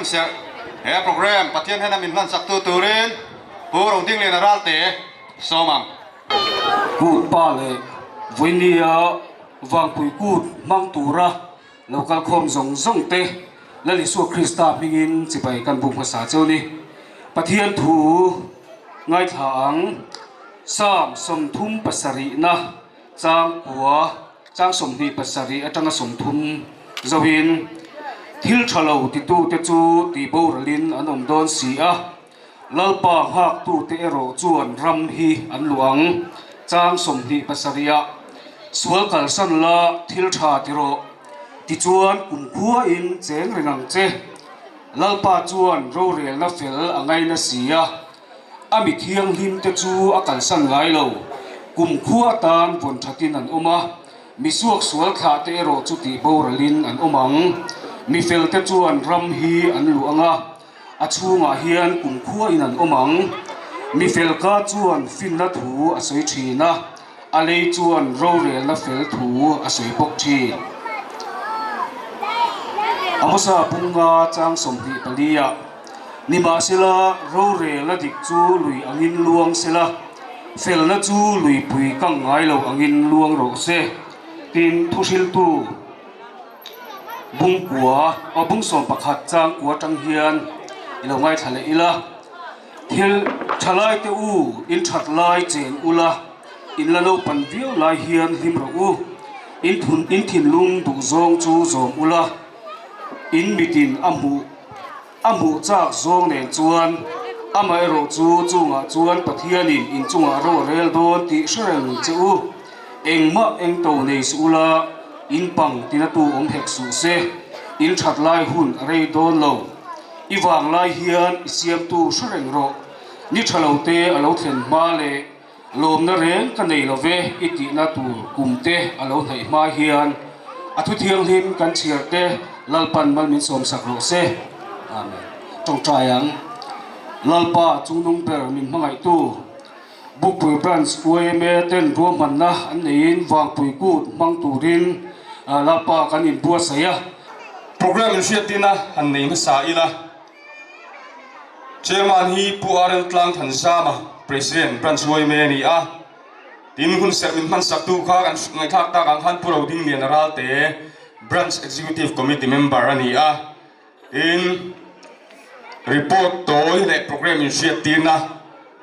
hun serh he program Pathian hnena min hlan sak tu turin Pu Rodingliana Ralte sawm ang. Kut pa leh Vawinia Vangpui Kut hmang tura lo kal khawm zawng zawng te Lal Isua Krista hmingin chibai kan buk hmasa cheu ni. Pathian thu ngaithla ang Psalm 37 na chang kua chang 27 atanga 30 zoin thil tha lo titute chu tihboralin an awm dawn si a, Lalpa nghaktute erawh chuan ram hi an luh ang. Chang 27 ah sual kalsan la thil tha ti rawh tichuan kumkhuain cheng reng ang che. Lalpa chuan rorelna fel a ngaina si a, a mi thianghlimte chu a kalsan ngai lo. Kumkhua atan vawn thatin an awm a, mi suaksual thlahte erawh chu tihboralin an awm ang. Mi felte chuan ram hi an luh ang a, A chhungah hian kumkhuain an awm ang. Mi fel ka chuan finna thu a sawi thin a, a lei chuan rorelna fel thu a sawi bawk thin. Amosa Punga chang 24 ah, Nimahsela, rorelna dik chu lui angin luang sela, felna chu luipui kang ngai lo angin luang rawh se, tin thuhriltu. Bungkua aw bung 11 chang kua atang hian i lo ngaithla leh ila, thil tha lai te u in that lai chen ula, in la naupan viau lai hian hlim rawh u, in thun in thinlung duh zawng chu zawm ula, in mitin a hmuh a hmuh chak zawng nen chuan amaherawh chu chungah chuan Pathianin in chungah ro a rel dawn tih hre reng che u. Engmah eng to nei suh ula, in pang tina tu awm hek suh se, in that lai hun a rei dawn lo. I vang lai hian i siamtu hre reng rawh. Ni tha lo te a lo thlen hma leh lawmna reng ka nei lo ve i tihna tur kum te a lo hnaih hma hian a thu thianghlim kan chhiar te Lalpan mal min sawmsak rawh se. Amen. Tawngtai ang. Lalpa chungnung ber min hmangaihtu. Bukpui Branch yma ten ruahmanna an neiin Vangpui Kut hmang turin Lalpa kan inbuatsaih a. Program inhriattina han nei hmasa ila, Chairman hi Pu RL Tlang Thanzama, President, Branch yma a ni a. Tin, hun serh min hmansaktu kha kan ngaihthlak tak ang khan Pu Rodingliana Ralte, Branch Executive Committee member a ni a. Tin, report tawi leh program inhriattirna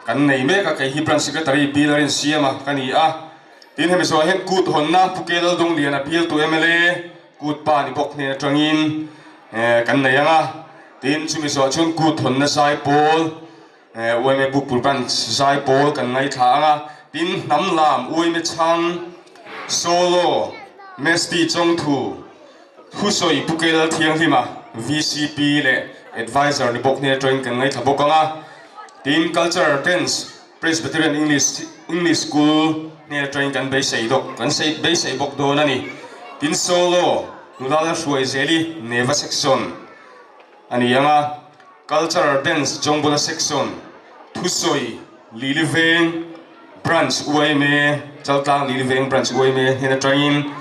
kan nei mek a, kei hi Branch Secretary Bill a rinsiam a ka ni a. Tin, hemi zawhah hian kut hawnna Pu K Laldungliana bialtu mla kut pa ni bawk hnen atangin kan nei ang a. Tin, chumi zawhah chuan kut hawnna zaipawl Uaime Bukpur Branch zaipawl kan ngaithla ang a. Tin, hnam lam Uaime chhang solo Mesti Chawngthu Thusawi Pu Kel Thianghlima, vcp leh Adviser ni bawk hnen atangin kan ngaithla bawk ang a. Tin, Culture Dance Presbyterian English English School hnen atangin kan beisei dawk kan beisei bawk dawn a ni. Tin, Solo Nula Lalhruaizeli Neva Section a ni ang a. Culture Dance Chawngbawla Section Thusawi Lili Veng Branch yma Chaltlang Lili Veng Branch yma hnen atangin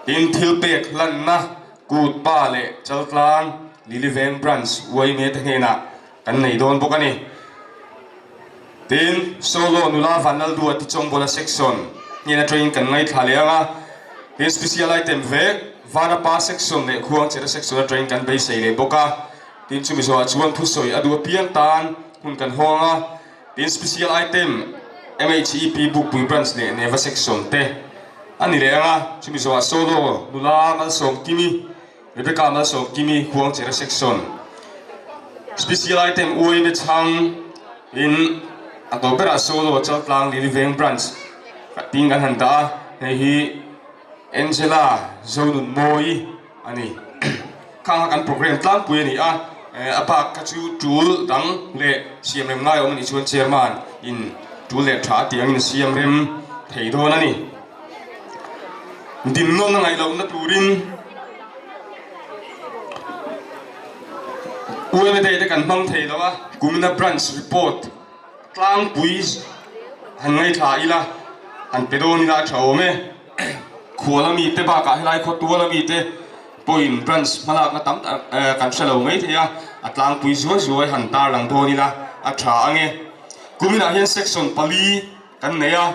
tin thil pek hlanna kut pa leh Chaltlang Lili Veng Branch yma te hnenah kan nei dawn bawk a ni. Tin, Solo Nula Vanlalduati Chawngbawla Section hnen atangin kan ngaithla leh ang a, tin Special Item vek Vanapa Section leh Khuangchera Section atangin kan beisei leh bawk a. Tin chumi zawhah chuan thusawi a duh apiang tan hun kan hawng a, tin special item MHEP Bukpui Branch leh Neva Section te a ni leh ang a, chumi zawhah solo nula Malsawmkimi, Rebecca Malsawmkimi, Khuangchera Section special item Uaime chhang in a to berah solo Chaltlang Liliveng Branch tin kan han dah a, hei hi Angela Zonunmawii a ni. Khang kha kan program tlangpui a ni a, a bak kha chu tul dang leh siam rem ngai awm a nih chuan chairman in tul leh tha a tih angin a siam rem thei dawn a ni. Dinnawn a ngaih lohna turin UMA day te kan hmang thei lo a, kumina branch report tlangpui han ngaithla ila han pe dawn ila a tha awm e. Khual ami te bakah helai khawtual ami te. pawhin branch hmalakna tam tak kan hre lo mai thei a, a tlangpui zuai zuai han tarlang dawn ila a tha ange. Kuminah hian section pali kan nei a,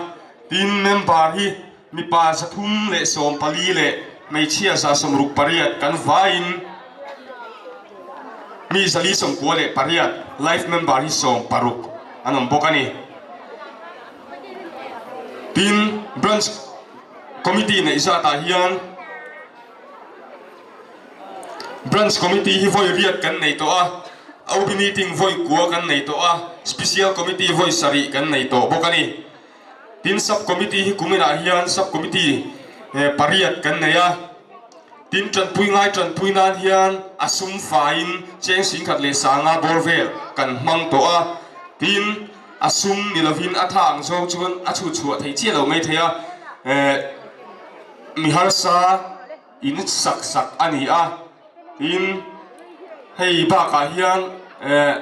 tin member hi mipa 314 leh hmeichhia 168 kan vaiin mi 498 life member hi 60 an awm bawk a ni. Tin branch committee neih zatah hian Branch Committee hi vawi riat kan nei tawh a, OB meeting vawi kua kan nei tawh a, Special Committee vawi sarih kan nei tawh bawk a ni. Tin, Sub Committee hi kuminah hian Sub Committee pariat kan nei a, tin tanpui ngai tanpui nan hian a sum faiin cheng singkhat leh sanga bawr vel kan hmang tawh a, tin a sum ni lovin a tha ang zawng chuan a chhut chhuah theih chiah lo mai thei a, mi harsa in sak sak a ni a, tin hei bakah hian eh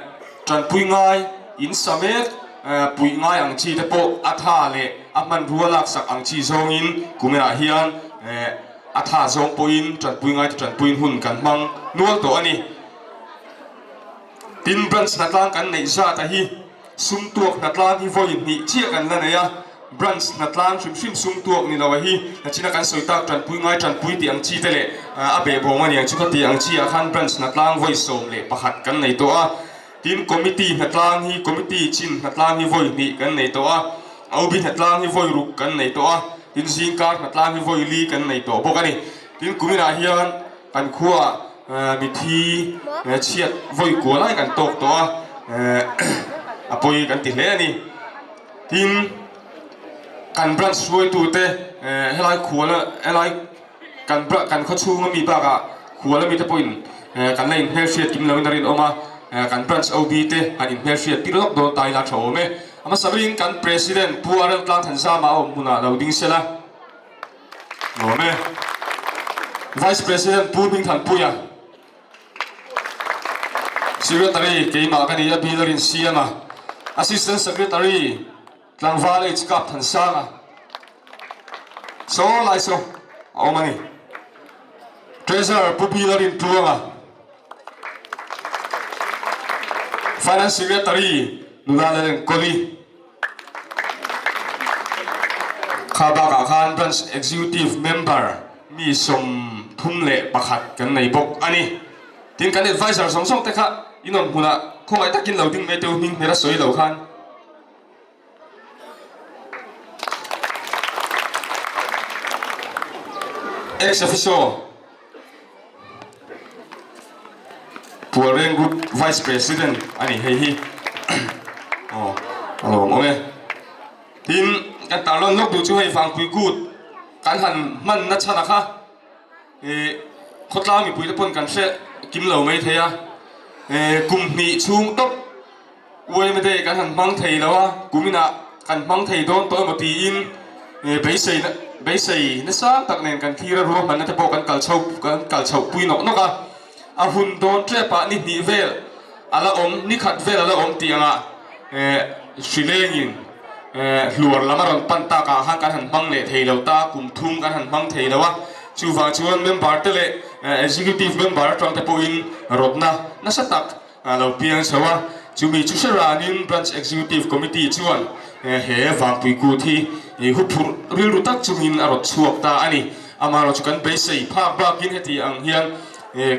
tanpui ngai in sa mek eh puih ngai ang chi te pawh a tha leh a hmanrua lak sak ang chi zawngin kuminah hian eh a tha zawng pawhin tanpui ngai te tanpuiin hun kan hmang nual tawh a ni. Tin branch hnatlang kan neih zat a hi sum tuak hnatlang hi vawi hnih chiah kan la nei a, branch hnatlang hrim hrim sum tuak ni lo a hi nachina kan sawi tak tanpui ngai tanpui tih ang chi te leh a behbawm a niang chu ka tih ang chi ah khan branch hnatlang vawi 11 kan nei tawh a, tin committee hnatlang hi committee chin hnatlang hi vawi hnih kan nei tawh a, OB hnatlang hi vawi ruk kan nei tawh a, tin zingkar hnatlang hi vawi li kan nei tawh bawk a ni. Tin kuminah hian kan khuaah Mithi chhiat vawi kua lai kan tawk tawh a, a pawi kan ti hle a ni. Tin, kan branch hruaitute helai khual helai kan kan khaw chhunga mi bakah khual ami te pawhin kan la inhmelhriat kim loin a rinawm a, kan branch OB te han inhmelhriat tir lawk dawn ta ila tha awm e. A hmasa berin kan President Pu Arel Tlangthanzama a awm hmunah lo ding sela. Nuam e. Vice President Pu Hmingthanpuia, Secretary keimah ka ni a, Bill a rin siam a, Assistant Secretary Tlangval H Kap Thansanga, saw lai saw a awm a ni. Treasurer Pu Bill a rin tluang a, Finance Secretary Nula Lalenkawli. Kha bakah khan Branch Executive Member mi 31 kan nei bawk a ni. Tin kan Advisor zawng zawng te kha in awm hmunah khawngaih takin lo ding mai teu hming hmel a sawi lo khan. Ex Officio Pualreng Group Vice President a ni hei hi aw a lawm awm e. Tin kan tarlawn lawk duh chu hei Vangpui Kut kan han hman na chhan a kha ih khawtlang mipui te pawn kan hre kim lo mai thei a eh kum hnih chhung tawp Uaima te kan han hmang thei lo a, kuminah kan hmang thei dawn tawh emaw tiin beisei beisei nasa tak nen kan thlir a, ruahmanna te pawh kan kal chho kan kal chhoh pui nawk nawk a, a hun dawn tepah ni hnih vel a la awm, ni khat vel a la awm tih angah hrilengin hluar lam a rawn pan takah khan kan han hmang leh thei lo ta, kum thum kan han hmang thei lo a, chuvang chuan member te leh executive member atang te pawhin rawtna nasa tak A lo piang chho a, chumi chu hre ranin Branch Executive Committee chuan he Vangpui Kut hi huphurh rilru tak chungin a rawt chhuak ta a ni. Amaherawhchu chu kan beisei phak bakin heti ang hian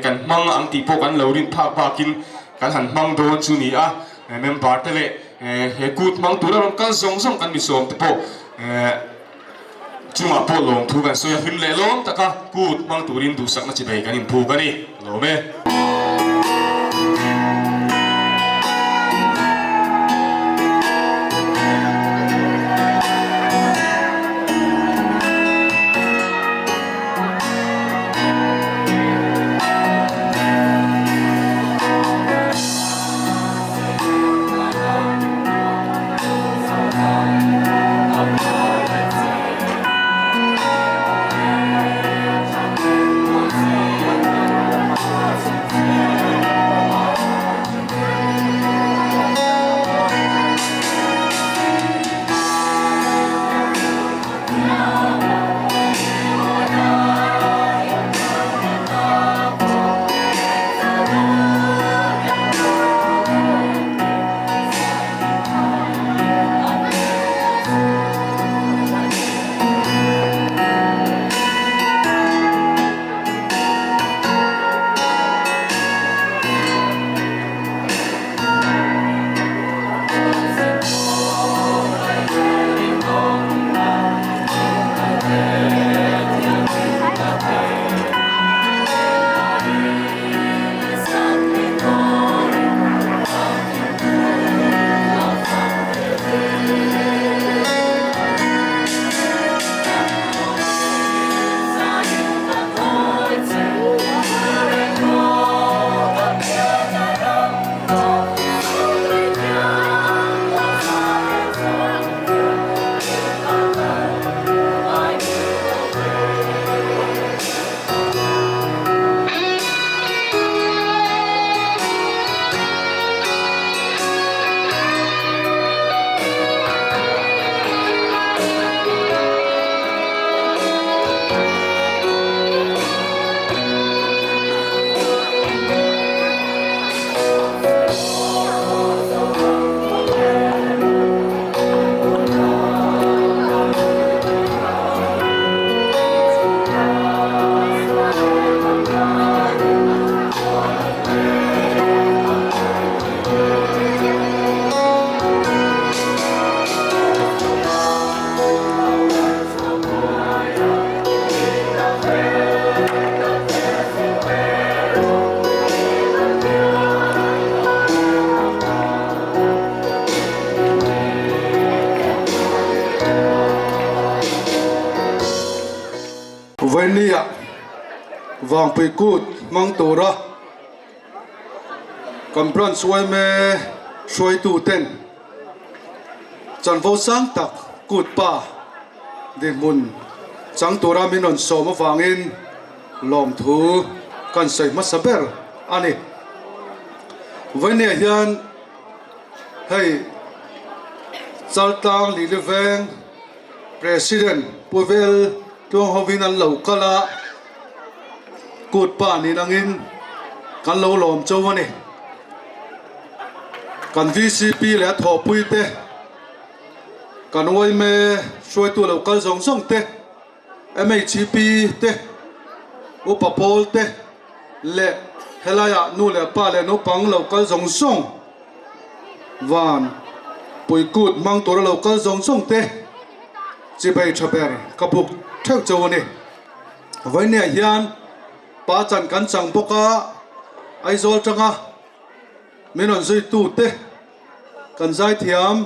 kan hmang ang tih pawh kan lo rin phak bakin kan han hmang dawn chu ni a, member te leh he kut hmang tura rawn kal zawng zawng kan misawm te pawh chungah pawh lawmthu kan sawi a, hlim leh lawm taka kut hmang turin duhsakna chi bei kan inphuk a ni. Lawm e. Vangpui kut hmang tura kan branch yma hruaitu ten chanvo sang tak kut pa dinhmun chang tura min rawn sawm avangin lawmthu kan sawi hmasa ber a ni. Vawinia hian hei Chaltlang Liliveng President Pu Vel Tluang hovin an lo kal a, kut pa nin angin kan lo lawm cho a ni. Kan VCP leh a thawhpui te, kan yma hruaitu lo kal zawng zawng te, MHP te, Upa Pawl te leh helaiah nu leh pa leh naupang lo kal zawng zawng van puikut hmang tura lo kal zawng zawng te chibei tha ber ka buk theuh chauh a ni. Vawinia hian pa chan kan chang bawk a, Aizawl tanga min rawn zuitu te kan zaithiam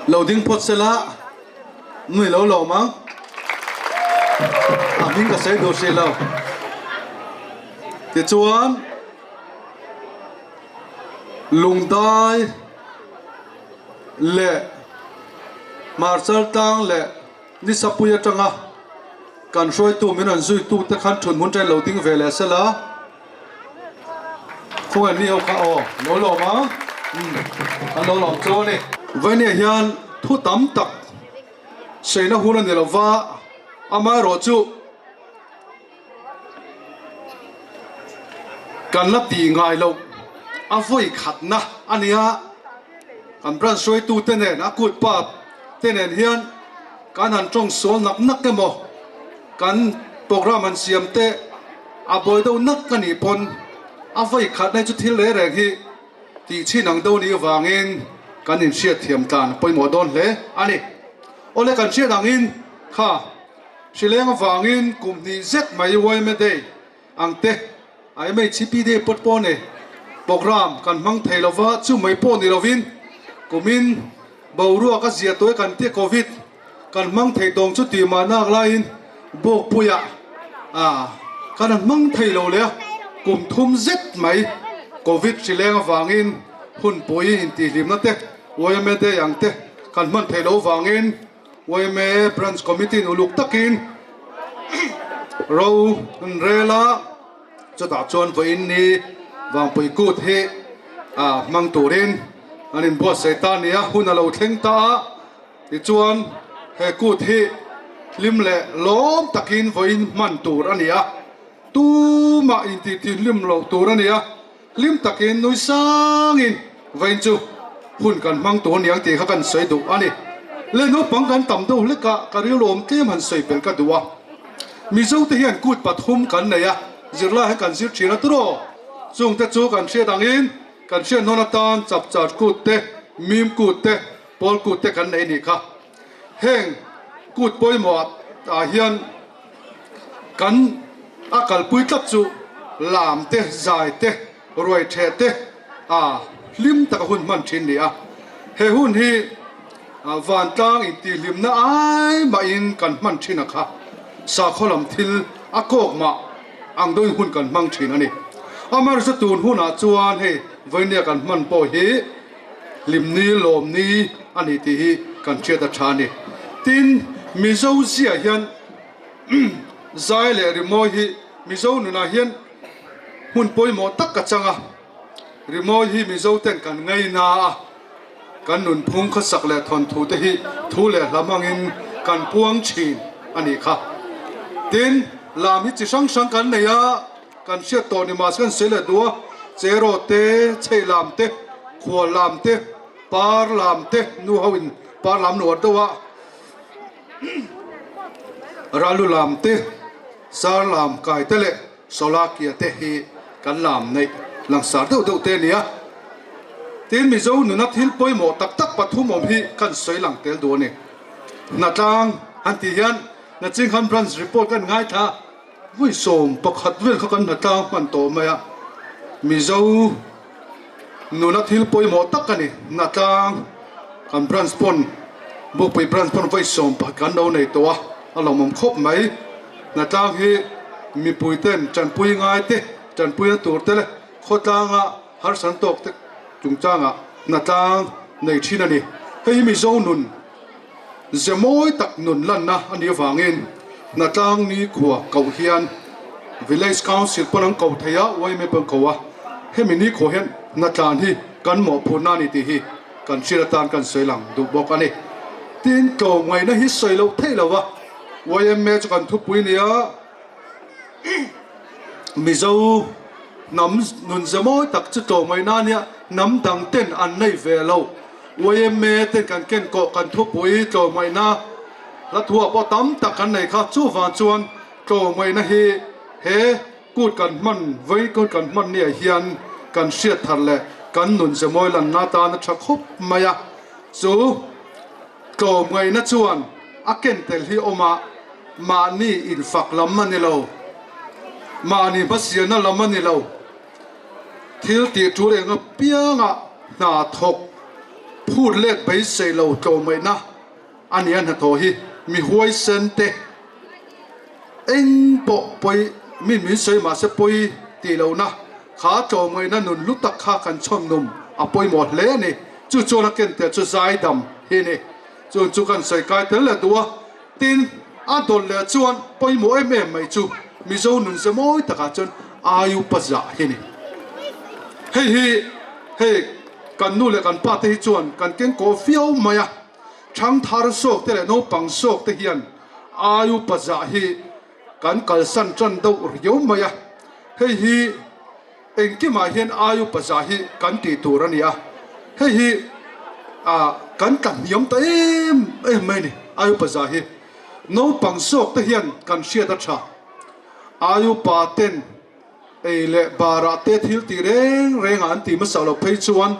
lo ding phawt sela nui lo lawm ang a hming ka sawi duh hrih lo. Tichuan Lungdai leh Hmarchal tlang leh Nisapui atanga kan hruaitu min rawn zuitu te khan thun hmun ṭain lo ding ve leh sela khawngaih mi ho kha aw lo lawm a umm an lo lawm chu a ni. Vawinia hian thu tam tak saina hun a ni lova amaherawhchu Kan la tih ngai loh a vawi khatna a nia, kan branch hruaitute nen a kut pa te nen hian kan han tawng sual nak nak emaw kan program han siam te a buai deuh nak a nih pawn a vawi khatna hi chu thil reng reng hi tih chhin ang deuh nih vangin kan inhriat thiam tlan pawimawh dawn hle a ni. Awle kan hriat angin kha. Hrileng avangin kum hnih zet mai yma Day ang te MHCP Day pawt pawh nei program kan hmang thei lova, chu mai pawh ni lovin kumin boruak a zia tawh e kan tia Covid kan hmang thei tawng chu tih mahnak laiin Bawkpuiah kan han hmang thei lo leh a, kum thum zet mai Covid hrileng avangin hunpui intihhlimna te yma Day ang te kan hman thei lo vangin Yma Branch Committee in uluk takin ro an rel a, chutah chuan vawiin ni Vangpui Kut hi hmang turin an inbuatsaih ta a ni a, hun a lo thleng ta a, tichuan he kut hi hlim leh lawm takin vawiin hman tur a ni a, tumah intihtinhlim loh tur a ni a. Hlim takin nui sangin vawiin chu hun kan hmang tur aniang tih kha kan sawi duh a ni. Le naupang kan tam deuh hlek a, ka rilru tlem han sawi pel ka duh a. Mizo te hian kut pathum kan nei a, zirlai hi kan zir thin a turaw? Chungte chu kan hriat angin kan hriat hnawn atan chapchar kut te, mim kut te, pawl kut te kan nei nih kha. Heng kut pawimawh ah hian Kan a kalpui tlat chu lam te, zai te, ruai theh te a hlim taka hun hman thin ni a. He hun hi vantlang intihhlimna ai mahin kan hman thin a kha. Sakhaw lam thil a kawk mah ang deuhin hun kan hmang thin a ni. Amaherawhchu tun hunah chuan hei vawinia kan hman pawh hi hlimni lawmni a ni tih hi kan hriat a tha a ni. Tin, Mizo ziah hian Zai leh rimawi hi Mizo nunah hian hmun pawimawh tak a chang a, rimawi hi Mizo ten kan ngaina a, kan nunphung khawsak leh thawnthu te hi thu leh hla hmangin kan puang thin a nih kha. Tin, lam hi chi hrang hrang kan nei a, kan hriat tawh ni mahse kan sawi leh duh a, cheraw te, chheih lam te, khual lam te, par lam te, nu ho in par lam nuar deuh a, Ralu lam te, sar lam kai te leh Sawlakia te hi kan lam neih langsar deuh deuh te a ni a. Tin, Mizo nuna thil pawimawh tak tak pathum awm hi kan sawi lang tel duh a ni. Hnatlang han tih hian Nachingham Branch report kan ngaithla vawi 11 vel kha kan hnatlang hman tawh mai a. Mizo Nuna thil pawimawh tak a ni. Hnatlang kan branch pawn Bukpui branch pawn vawi 11 kan lo nei tawh a, a lawmawm khawp mai. Hnatlang hi mipui ten tanpui ngai te, tanpuina tur te leh khawtlanga harsan tawk te chungchangah hnatlang nei thin a ni. Hei hi Mizo nun ze mawi tak nun lanna a nih avangin hnatlang nikhua koh hian Village Council pawn an ko thei a, yma pawn an ko a, hemi nikhua hian hnatlan hi kan mawhphurhna a ni tih hi kan hriat atan kan sawi lang duh bawk a ni. Tin, tlawmngaihna hi sawi loh theih lo va, yma chu kan thupui nia Mizo hnam nunze mawi tak chu tlawmngaihna a nia, hnam dang ten an nei ve lo. Yma ten kan ken kawh kan thupui tlawmngaihna hla thuah pawh tam tak kan nei kha. Chuvang chuan tlawmngaihna hi he. Kut kan hman, vawi kut kan hman ni ah hian kan hriat thar leh kan nun ze mawi lanna atan a tha khawp mai a, chu tlawmngaihna chuan a ken tel hi awm a, mahni infak lam a ni lo, mahni hmasialna lam a ni lo, thil tih tul eng apianga hna thawk phut let beisei lo tlawmngaihna a ni a hnathawh hi mi huaisen te. Eng pawh pawi min min sawi mahse pawi tih lohna kha tlawmngaihna nun lu tak kha kan chhawn num a pawimawh hle a ni. Chu chuan a ken tel chu zaidam hi a ni. Chun chu kan sawi kai tel leh duh a, tin a dawlh leh chuan pawimawh em em mai chu Mizo nun ze mawi takah chuan Aiu pa zah hi a ni. Hei hi hei kan nu leh kan pa te hi chuan kan kengkaw viau mai a, thangthar zawk te leh naupang zawk te hian Ai upa zah hi kan kalsan tan deuh riau mai a, hei hi engkimah hian ai upa zah hi kan tih tur a ni a, hei hi ah kan tla hniam ta em em mai a ni ai upa zah hi. Naupang zawk te hian kan hriat a tha, ai upa ten Ei leh barah te thil tih reng rengah an ti hmasa loh phei chuan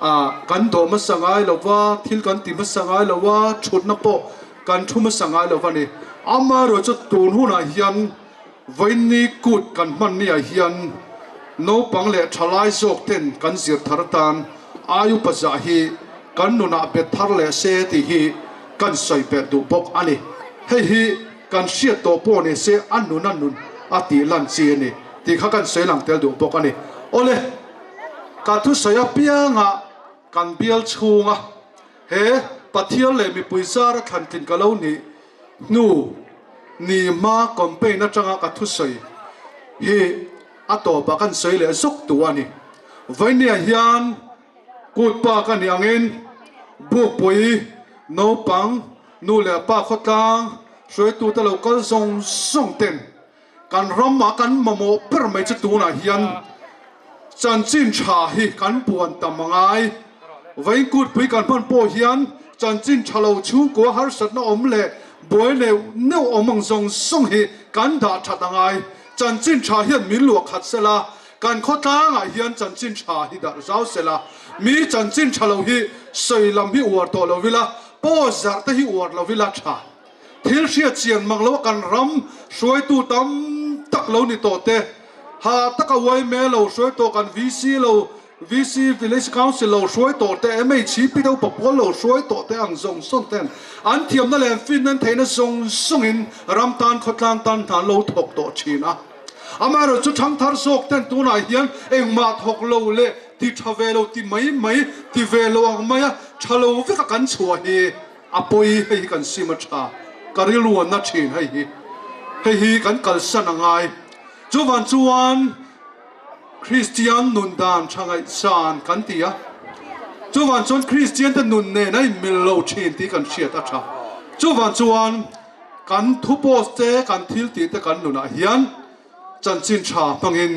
ah kan dawh hmasa ngai lo va, thil kan ti hmasa ngai lo va, thutna pawh kan thu hmasa ngai lo va ni. Amaherawh chu tun hunah hian vawiinni kut kan hman ni ah hian naupang leh thalai zawk ten kan zir thar atan ai upa zah hi kan nunah bet thar leh se tih hi kan sawi belh duh bawk a ni. Hei hi. Kan hriat tawh pawh ni se a nun a nun a tih lan chi a ni tih kha kan sawi lang tel duh bawk a ni. Awle, ka thusawi apianga kan bial chhunga he Pathian leh mipui zara thlantlin ka lo nih hnu ni hma campaign atanga ka thusawi hi a tawpah kan sawi leh zawk tu a ni. Vainia hian Kut pa ka nih angin Bukpui naupang Nu leh pa khawtlang hruaitute lo kal zawng zawng ten kan ramah kan mamawh ber mai chu tunah hian chanchin tha hi kan puan tam a ngai. Vawiin kutpui kan hman pawh hian chanchin tha lo chhungkua harsatna awm leh buai neuh neuh awm ang zawng zawng hi kan dah that a ngai. Chanchin tha hian min luah khat sela, kan khawtlangah hian chanchin tha hi darh zau sela, mi chanchin tha lo hi sawi lam hi uar tawh lo ila, Post zarh te hi uar lo ila tha. Thil hriat chian mang lo a kan ram hruaitu tam tak lo ni tawh te, ha taka yma lo hruai tawh kan VC lo, VC Village Council lo hruai tawh te, MHP deuh papual lo hruai tawh te ang zawng zawng ten an thiamna leh an finna an theihna zawng zawngin ram tan khawtlang tan hna an lo thawk tawh thin a. Amaherawhchu thangthar zawk ten tunah hian engmah thawk lo leh Ti tha ve lo ti mai mai, ti ve lo ang mai a, tha lo vek a kan chhuah hi a pawi, hei hi kan sim a tha, ka rilru a na thin hei hi, hei hi kan kalsan a ngai. Chuvan chuan Kristian nun dan tha ngaihsan kan ti a, chuvan chuan Kristian te nun nen a inmil lo thin tih kan hriat a tha. Chuvan chuan kan thu post te, kan thil tih te kan nunah hian, Chanchin tha hmangin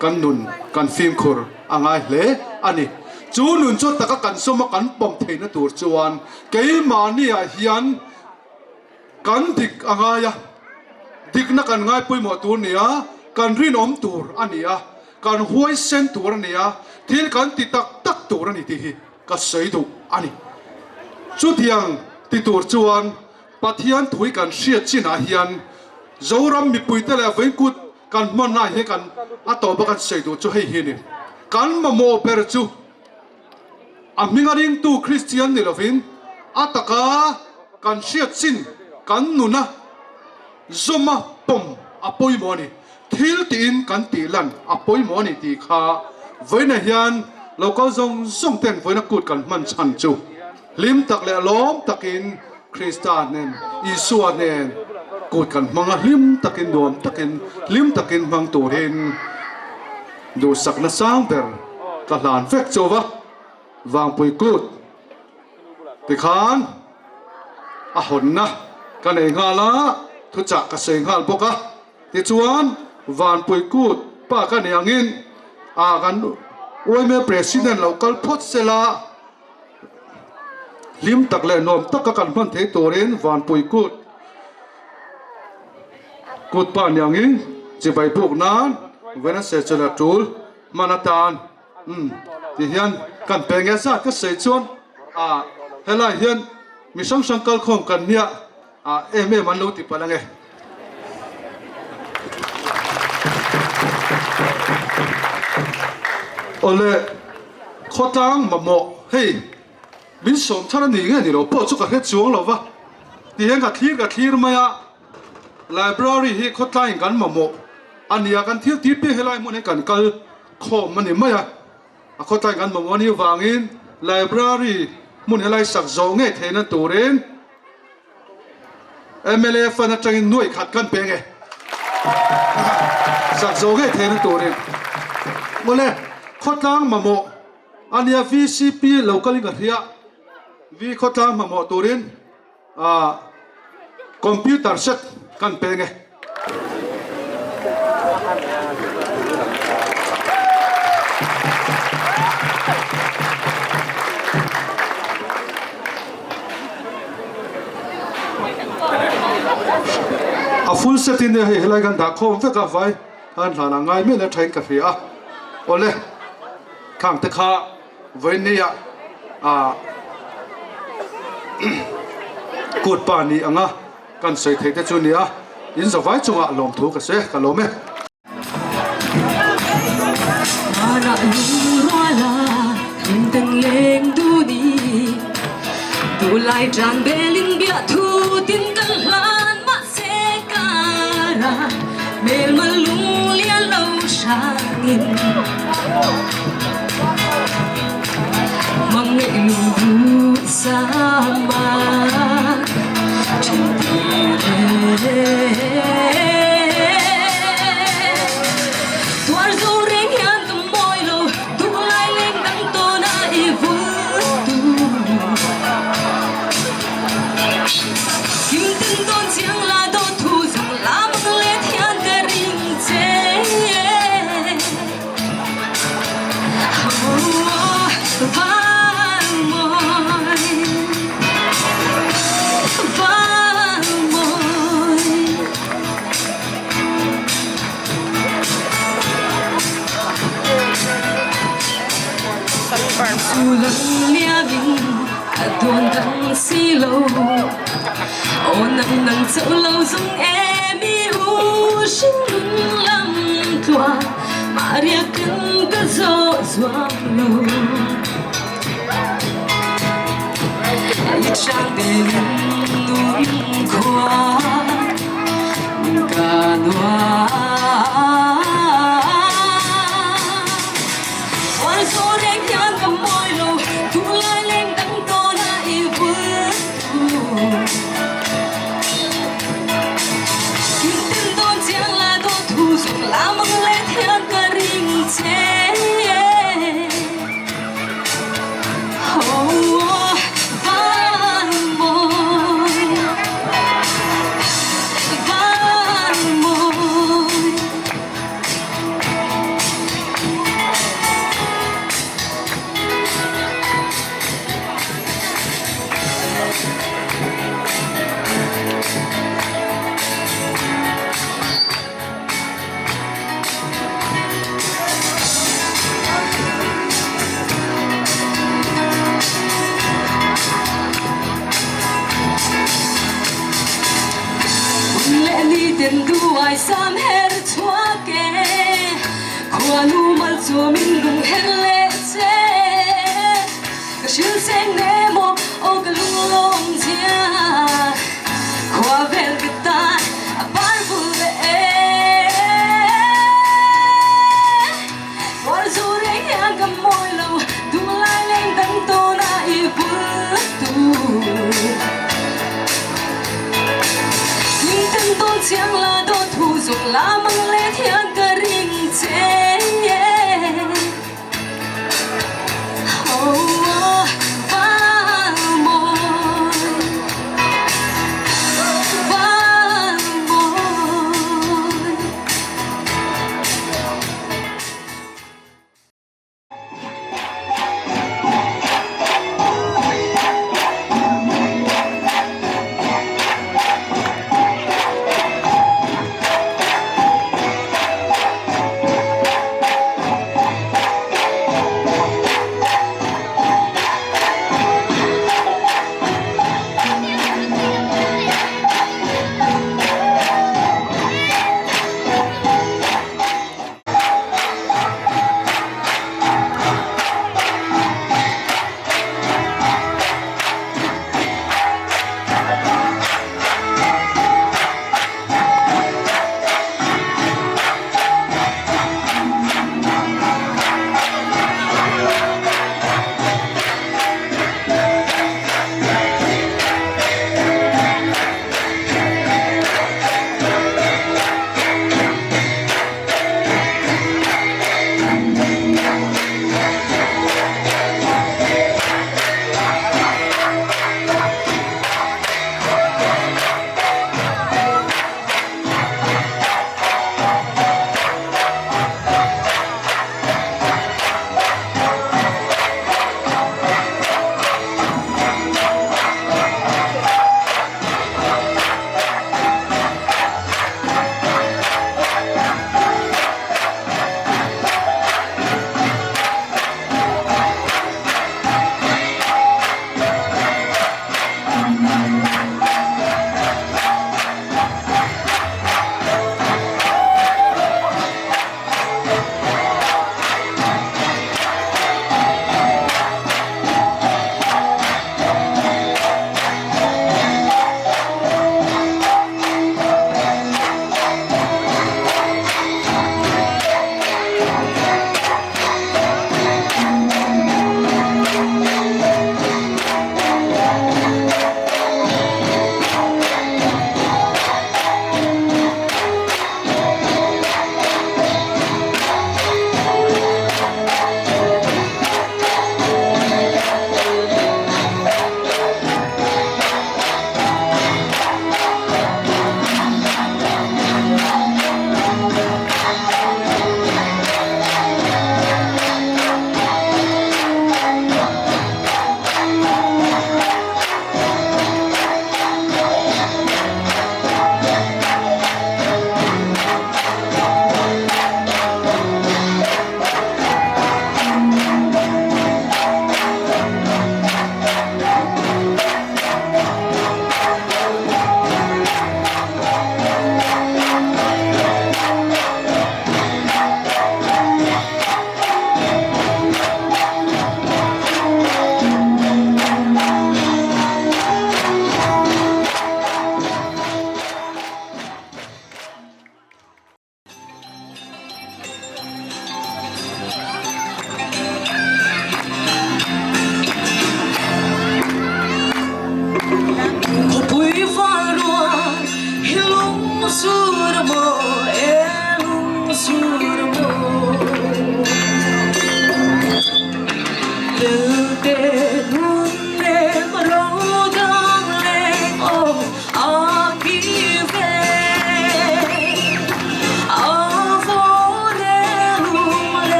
kan nun kan fimkhur a ngai hle a ni. Chu nun chu taka kan sawma kan pawm theihna tur chuan keimahniah hian kan dik a ngai a, dikna kan ngai pawimawh tur a ni a, kan rinawm tur a ni a, kan huaisen tur a ni a, thil kan ti tak tak tur a ni tih hi ka sawi duh a ni. Chutiang ti tur chuan Pathian thui kan hriat chinah hian Zoram mipuite leh Veinkut kan hmanna hi kan a tawpa kan sawi duh chu hei hi a ni. Kan mamawh ber chu a hminga ringtu Kristian ni lovin a taka kan hriat chin kan nuna zawma. pawm a pawimawh a ni. Thil tiin kan tih lan a pawimawh a ni tih kha vawiinah hian local zawng zawng ten vawiina kut kan hman chhan chu hlim tak leh lawm takin Krista nen Isua nen kut kan hmang a, hlim takin nuam takin hlim takin hmang turin duhsakna sang ber ka hlan vek chu va Vangpui kut tikhan a hawnna ka nei nghal a, thuchah ka sawi nghal bawk a. Tichuan, Vanpui kut pa ka nih angin a kan yma President lo kal phawt sela, hlim tak leh nuam taka kan hman thei turin Vanpui kut kut pa nih angin chibai buk nan Venase chawlh a tul hman atan Umm ti hian kan pe nge zat ka sawi chuan ah helai hian mi hrang hrang kalkhawm kan nia ah em em an lo ti palh ange. Awle khawtlang mamawh hei min sawm thar a ni nge ni lo pawh chu ka hre chuang lo va ti hian ka thlir ka thlir mai a. Library hi khawtlaiin kan mamawh a ni a, kan thil tih piah helai hmun hi kan kal khawm a ni mai a, a khawtlaiin kan mamawh a nih vangin library hmun helai sak zawh ngei theihna turin mla fund atangin nuaih khat kan pe nge sak zawh ngei theihna turin mawle khawtlang mamawh a nia vcp lo kalin ka hria v khawtlang mamawh turin. Ah computer set kan peng e. A full set in hei helai kan dah khawm vek a vai khan hlan a ngai miah la thain ka hria a awle khang te kha. Vawinia ah kut pa ni anga kan sawi theih te chu nia in zavai chungah lawmthu ka se ka lawm e.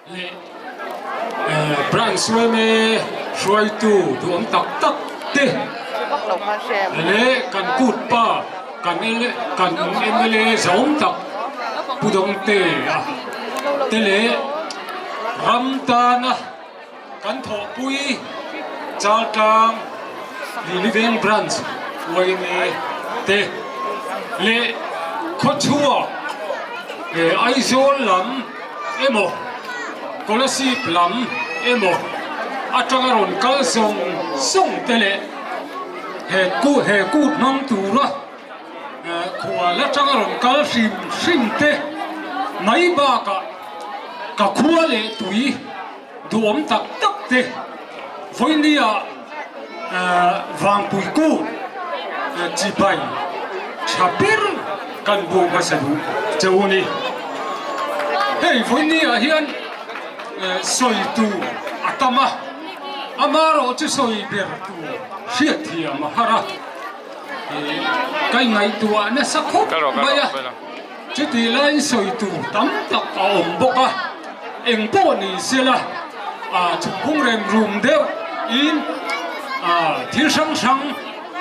Leh Branch yma hruaitu duhawm tak tak te leh kan kut pa kan kan mla zawm tak Pu Dawngtea te leh ram tana kan thawhpui Chaltlang Liliveng Branch yma te leh khawchhuak Aizawl lam emaw Kolasib lam emaw atanga rawn kal zawng zawng te leh he he kut hmang tura Khual atanga rawn kal hrim hrim te mai bakah ka khua leh tui duhawm tak tak te vawinia Vangpui kut chibai tha ber kan bu hmasa duh cheu a ni. Hei vawinia hian sawi tur a tam a, amaherawh chu sawi ber tur hriatthiam a har a. Ka ingaihtuah nasa khawp mai a, chutih laiin sawi tur tam tak a awm bawk a, eng pawh ni sela chhungphung rem rum deuh in thil hrang hrang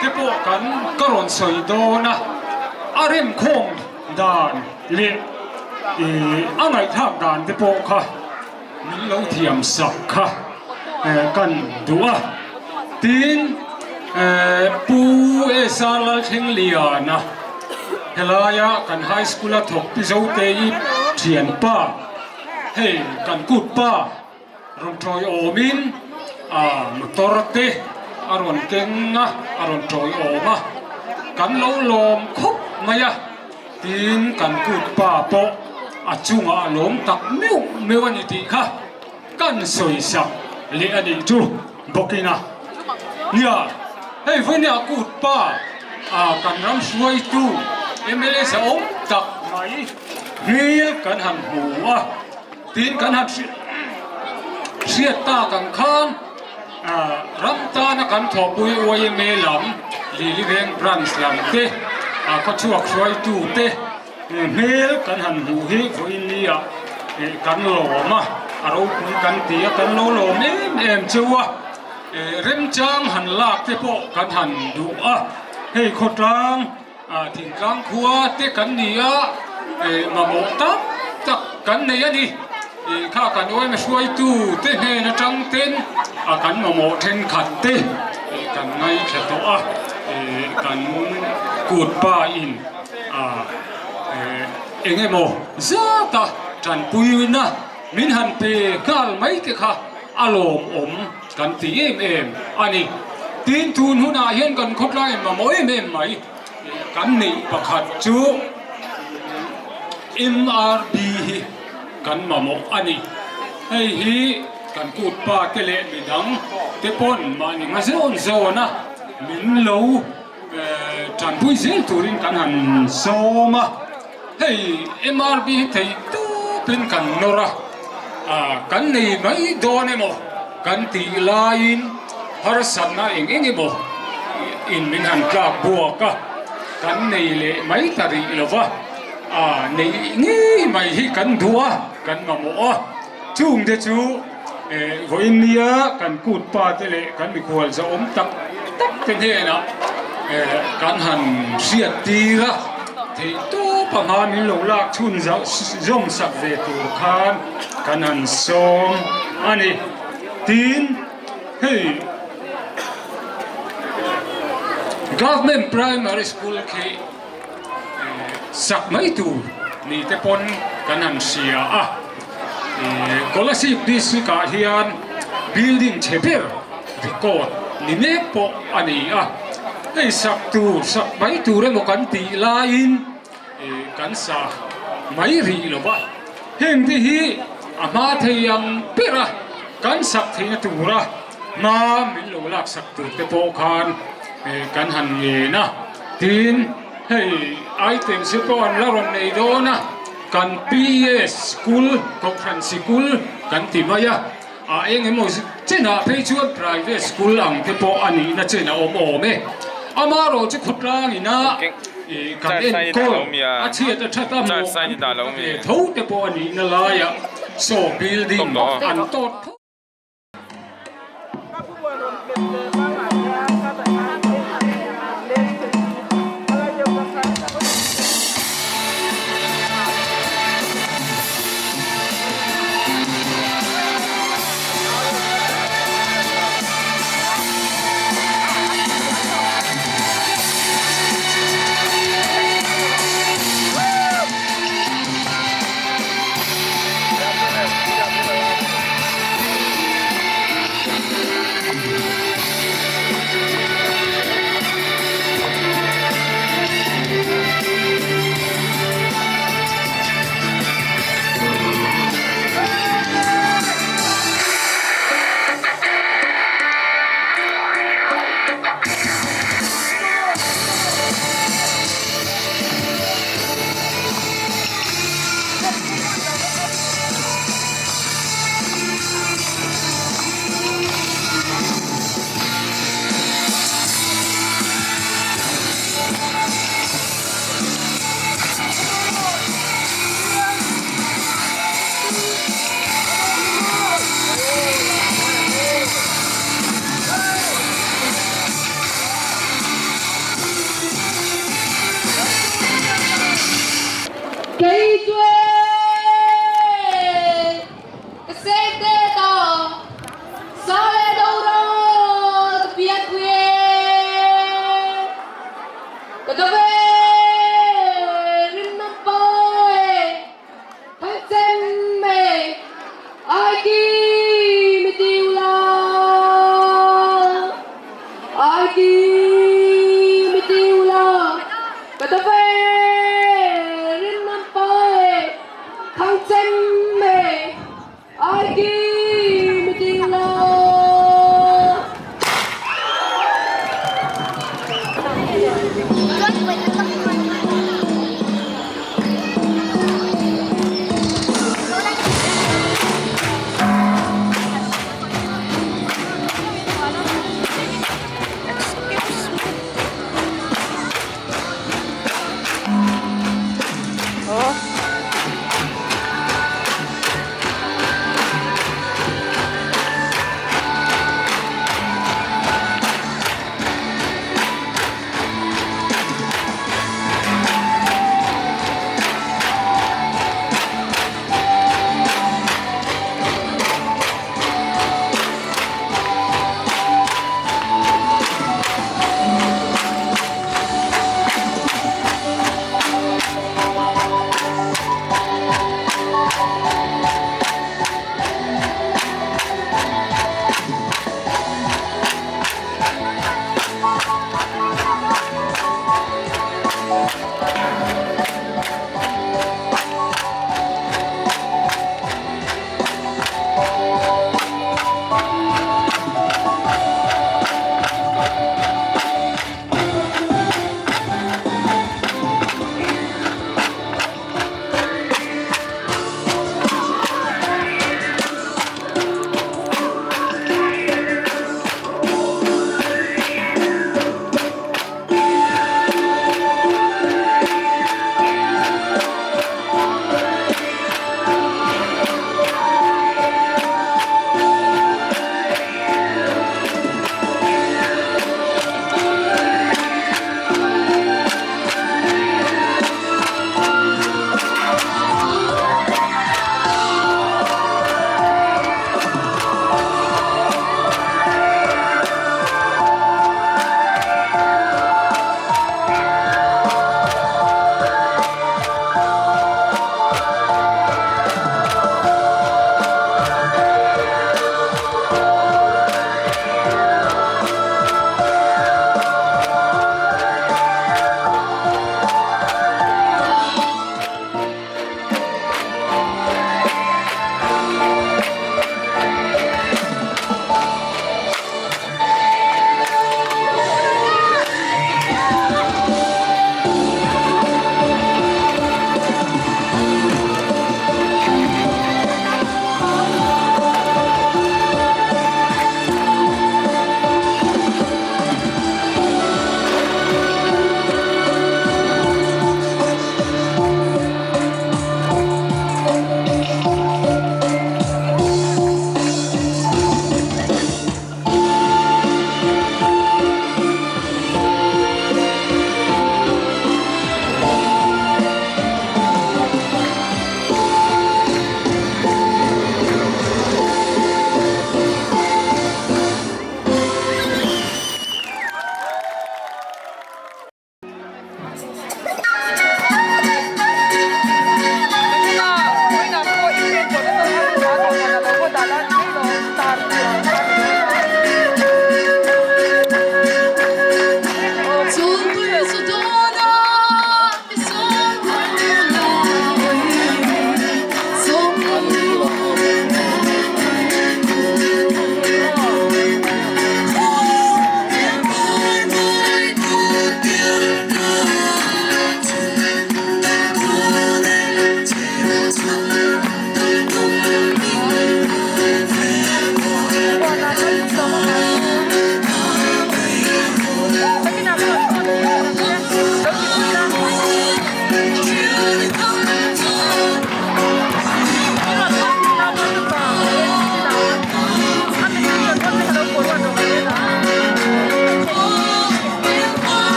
te pawh kan ka rawn sawi dawn a, a remkhawm dan leh a ngaihthlak dan te pawh kha min lo thiam sak kha. kan duh a. Tin, Pu SR Lalthlengliana helaia kan High School a thawk Pi Zote-i thianpa, hei kan kut pa rawn tawi awmin a motor te a rawn keng a, a rawn tawi awm a, kan lo lawm khawp mai a, tin kan kut pa pawh a chungah a lawm tak meuh meuh a ni tih kha. Kan sawisak leh a nih chu bawkin a nia. Hei vawinia kut pa a kan ram hruaitu mla zahawm tak mai hmel kan han hmu a, tin kan han hriat tak ang khan ram tana kan thawhpui yma lam Liliveng branch lam te khawchhuak hruaitu te Hmel kan han hmuh hi vawiin nia kan lawm a, a ropui kan ti a, kan lo lawm em em cheu a, remchang han lak te pawh kan han duh a, hei khawtlang thingtlang khua te kan ni a, mamawh tak tak kan nei a ni, kha kan awm hruaitu te hnen atang ten kan mamawh thenkhat te kan ngaithla tawh a, kan kut pa in. Eng emaw zata tanpuina min han pe nghal mai te kha a lawmawm kan ti em em a ni. Tin, tun hunah hian kan khawtlai mamawh em em mai kan neih pakhat chu MRB hi kan mamawh a ni. Hei hi kan kut pa te leh midang te pawn mahni hma zawn zawn a min lo. Tanpui zel turin kan han sawm a, hei MRB hi theih tawpin kan nawr a, kan nei mai dawn emaw kan tih laiin harsatna eng eng emaw in min han tlak buak a, kan nei leh mai ta rih lo va, neih ngei mai hi kan duh a, kan mamawh a, chungte chu. Vawiin nia kan kut pa te leh kan mikhual zahawm tak tak te hnenah kan han hriat tir a, theih tawp a hma min lo lak chhun zawm sak ve tur khan kan han sawm a ni. Tin, hei Government Primary School khi sak mai tur ni te pawn kan han hria a, Kolasib district ah hian building chhe ber record ni mek pawh a ni a, hei sak tur sak mai tur emaw kan tih laiin kan sa mai rih lo va, heng te hi a hma thei ang ber a kan sak theihna tura hma min lo laksak tur te pawh khan kan han ngen a, tin hei items hi pawh an la rawn nei dawn a, kan PES school Kohhran sikul kan ti mai a, a eng emaw chenah phei chuan private school ang te pawh a nihna chen a awm awm e, amaherawh chu khawtlang ina kan enkawl a chhiat a that a mawh an put ve tho te pawh a nihna laiah saw building an tawt tho.